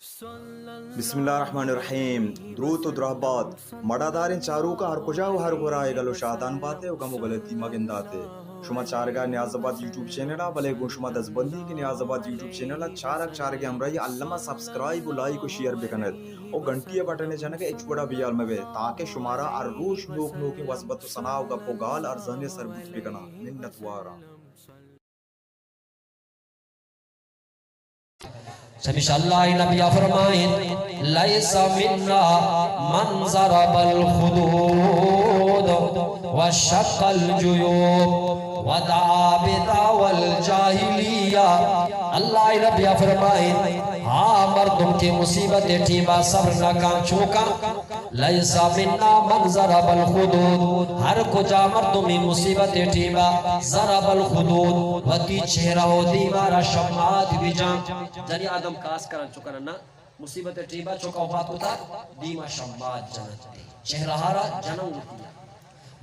بسم اللہ الرحمن الرحیم۔ دروت و درہبات مڑاداریں چاروکاں، ہر کجا و ہر گورا اے گل و شادان باتے و گم و گلتی مگنداتے۔ شما چارگا نیاز آباد یوٹیوب چینل ءَ، بلے گوں شما دزبندی کہ نیاز آباد یوٹیوب چینل ءَ چارگ چارگے ہمراہی الما سبسکرائب و لائک و شیئر بکنت و گھنٹی ءِ بٹن ءِ جنگ ءَ ہچ وڑا بیال مبے، تاکہ شمارا ہر روچ نوک نوکیں وسبت و سنا و گپ و گال ارزانی سربوت بکناں۔ منتواراں۔ چمیشا اللہ ءِ نبی ءَ فرمائیں، لیس منا من ضرب الخدود و شق الجیوب و دعا بدعوی الجاہلیہ۔ اللہ ءِ نبی ءَ فرمائیں، ہا مردم کہ مصیبت ءِ ٹیما صبر نہ کن، چوکاں لیس منا من ضرب الخدود، ہر کجا مردمی مصیبت ءِ ٹیما ضرب الخدود، وتی چہرہ و دیما را شمات بجان۔ جنی آدم کاس کرن چکن نا، مصیبت ءِ ٹیما چکا وفات کتا، دیما شمات جنت، چہرہ را جنن وتی۔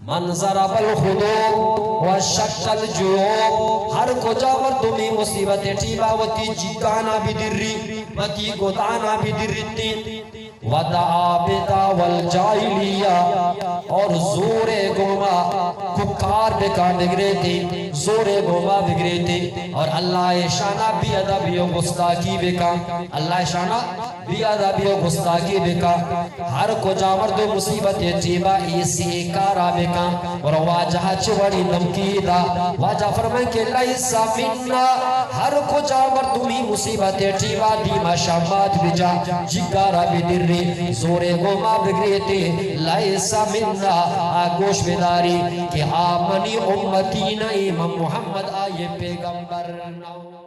من ضرب الخدود و شق الجیوب، ہر کجا مردمی مصیبت ءِ ٹیما وتی جیکانا بدری، وتی گدانا بدرتی۔ و دعا بدعوی الجاہلیہ، اور زورے گوما ککار بکا بگریتی، زورے گوما بگریتی، اور اللہ ءِ شانا بے ادبی و گستاخی بکا، اللہ ءِ شانا بے ادبی و گستاخی بکا۔ ہر کجا مردم مصیبت ءِ ٹیما اے سے کارا بکا۔ اور واجہ چہ وڑی دھمکی دا، واجہ فرمائیں کہ لیس منا، ہر کجا مردمی مصیبت ءِ ٹیما دیما شمات بجا، جگارا بدری، زورے گوما بگریتی، لیس منا، آ گوش بداری کہ آ منی امتی نہ ایں، من محمد آئی پیغمبر نہ۔